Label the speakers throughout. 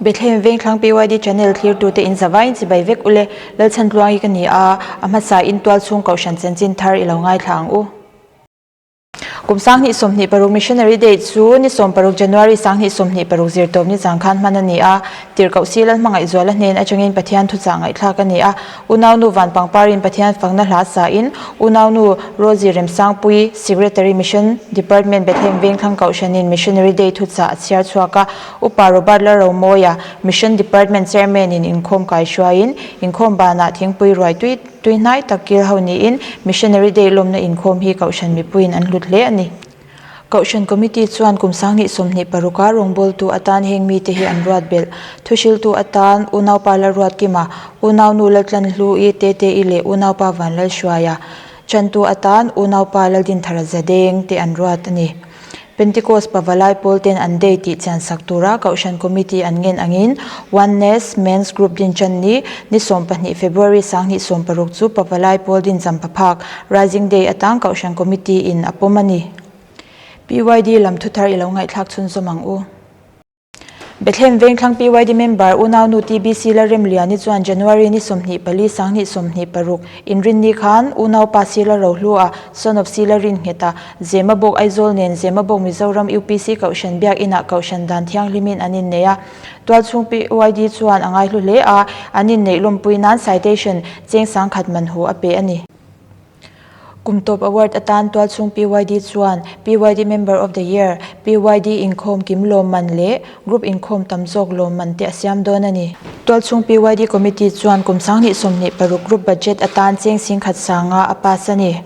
Speaker 1: Bethlehem Vengthlang PYD Channel thlirtute in zavaiin chibai vek ule, Lalchhantluangi ka ni a, a hmasa in tualchhung kohhran chanchin thar i lo ngaithla ang u. Kum 2026 Missionary Day chu ni 16 January 2026 zirtawp ni chang khan hman a ni a, Tirhkoh Si Lalhmangaihzuala hnen atangin Pathian thuchah ngaihthlak a ni a, Unaunu Van Pangparin Pathian fakna hla sain Unaunu Rosie Remsangpui, Secretary Mission Department Bethlehem Vengthlang Kohhranin Missionary Day thuchah a chhiar chhuak a, Upa Robert Lalromawia, Mission Department Chairman in inkhawm kai hruaiin inkhawm banah thingpui ruai tui tui hnai tak kil ho niin Missionary Day lawmna inkhawm hi Kohhran mipuiin an hlut hle a ni. Kohhran Committee chuan kum 2026 a rawngbawltu atan heng mite hi an ruat belh. Thuhriltu atan Unaupa Lalruatkima, Unaunu Laltlanhlu-i, Tete-i leh Unaupa Vanlalhruaia, Chantu atan Unaupa Laldinthara Zadeng te an ruat a ni. Pentecost pavalai pawl ten an day tih chian sak tura Kohhran Committee an ngen angin Oneness Men's Group din tan ni ni 12 February 2016 chu pavalai pawl din champa phak Rising Day atang Kohhran Committee in a pawm a ni. PYD lam thuthar i lo ngaihthlak chhunzawm ang u. Bethlehem Vengthlang PYD member unaunu TBC Lalremliani chuan January ni 24 2026 inrinni khan unaupa Sila Rohlua, son of Sila Rinnghet-a, Zemabawk Aizawl nen Zemabawk Mizoram UPC Kohhran Biakinah Kohhran dan thianghlimin an innei a. Tualchhung PYD chuan a ngaihlu hle a, an inneih lawmpui nan citation cheng sangkhat man hu a pe a ni. Kum tawp award atan tualchhung PYD chuan PYD Member of the Year, PYD inkhawm kim lawmman leh Group inkhawm tam zawk lawmman te a siam dawn a ni. Tualchhung PYD Committee chuan kum 2026 Group Budget atan cheng singkhat sanga a pass a ni.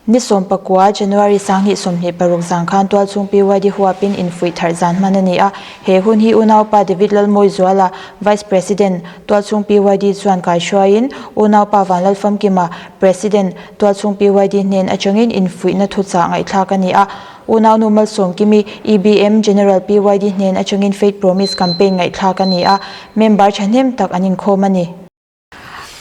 Speaker 1: Ni 19 January 2026 zan khan tualchhung PYD huapin infuih tharh zan hman a ni a. He hun hi unaupa David Lalmawizuala, Vice President, tualchhung PYD chuan kaihruaiin unaupa Vanlalfamkima, President, tualchhung PYD hnen atangin infuihna thuchah ngaihthlak a ni a. Unaunu Malsawmkimi, EBM, General PYD hnen atangin Faith Promise Campaign ngaihthlak a ni a, member thahnem tak an inkhawm a ni.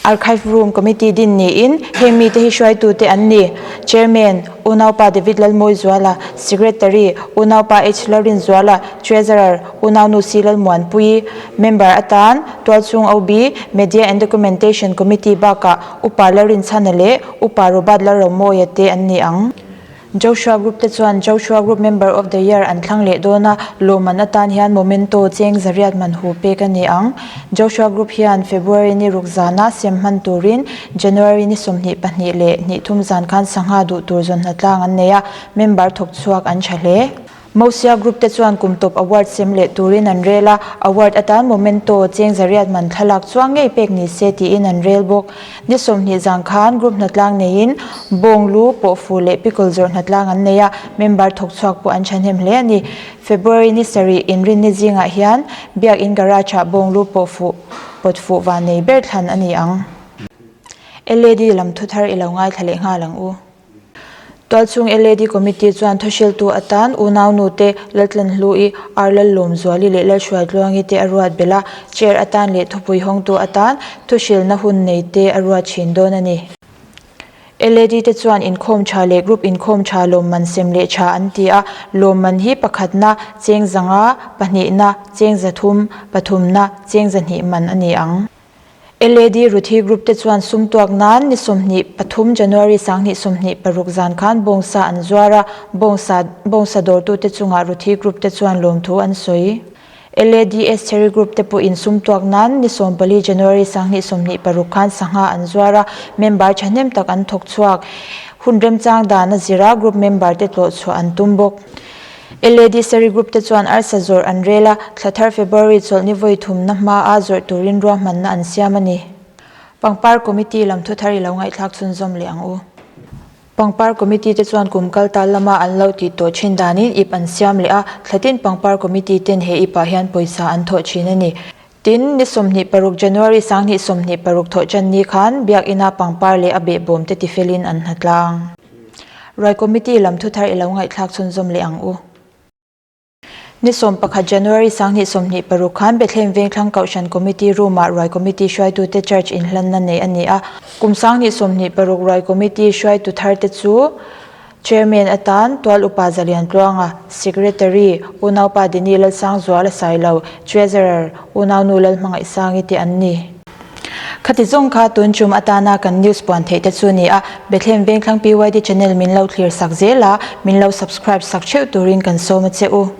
Speaker 1: Archive Room Committee din niin heng mite hi hruaitute an ni, Chairman, Unaupa David Lalmawizuala, Secretary, Unaupa H. Lalrinzuala, Treasurer, Unaunu C. Lalmuanpuii, Member atan Tualchhung OB, Media and Documentation Committee bakah Upa Lalrinchhana leh Upa Robert Lalromawia te an ni ang. Joshua Group te chuan Joshua Group Member of the Year an thlang leh dawn a, lawmman atan hian Momento cheng zariat man hu pek a ni ang. Joshua Group hian February ni ruk zana sem hman turin January ni 22 leh hnih thum zan khan sangha duh tur zawn hnatlang an nei a, member thawk chhuak an tha hle. Mosia Group te chuan kum tawp award sem leh turin an rel a, award atan Momento cheng zariat man thlalak chuang ngei pek ni se tiin an rel bawk. Ni 20 zan khan group hnatlang neiin bawng lu, pawhfu leh pickle zawrh hnatlang an nei a, member thawk chhuak pawh an thahnem hle a ni. February ni sarih inrinni zingah hian Biakin Garage ah bawng lu pawhfuh pawtfuh van nei ber thlan a ni ang. LAD lam thuthar i lo ngaithla leh nghal ang u. Tualchhung LAD Committee chuan thawhriltu atan unaunu te Laltlanhlu-i, Ar Lallawmzuali leh Lalhruaitluangi te a ruat belh a, chair atan leh thupui hawngtu atan thuhrilna hun nei te a ruat thin dawn a ni. LAD te chuan inkhawm tha leh group inkhawm tha lawmman sem leh tha an ti a, lawmman hi pakhatna, cheng zanga, pahnihna, cheng zathum, pathumna, cheng zahnih man a ni ang. LAD Ruthi Group te chuan sum tuak nan ni 23 January 2026 zan khan bawngsa an zuar a, bawngsa bawngsa dawrtute chungah Ruthi Group te chuan lawmthu an sawi. LAD Estheri Group te pawhin sum tuak nan ni 14 January 2026 khan sangha an zuar a, member thahnem tak an thawk chhuak. Hun remchang dan a zira group member te tlawh chhuah an tum bawk. LAD Seri Group te chuan arsa zawrh an rel a, thla thar February chawlhni vawi thumna hmaa zawrh turin ruahmanna an siam a ni. Pangpar Committee lam thuthar i lo ngaihthlak chhunzawm leh ang u. Pangpar Committee te chuan kum kal ta lama an lo tih tawh thin danin ip an siam leh a, thla tin Pangpar Committee ten he ipah hian pawisa an thawh thin a ni. Tin, ni 26 January 2026 thawh tan ni khan Biakina pangpar leh a behbawm te tifelin an hnatlang. Ruai Committee lam thuthar i lo ngaihthlak chhunzawm leh ang u. Ni 11 January 2026 khan Bethlehem Vengthlang Kohhran Committee Room-ah Ruai Committee hruaitute Church inhlanna nei a ni a. Kum 2026 Ruai Committee hruaitu tharte chu. Chairman atan Tual Upa Zaliantluanga, Secretary, Unaupa Dini Lalsangzuala Sailo, Treasurer, Unaunu Lalhmangaihsangi te an ni. Khati zawng kha tun tum atana kan news puan theih te chu ni a, Bethlehem Vengthlang PYD channel min lo thlir sak zel a, min lo subscribe sak theuh turin kan sawm a che u.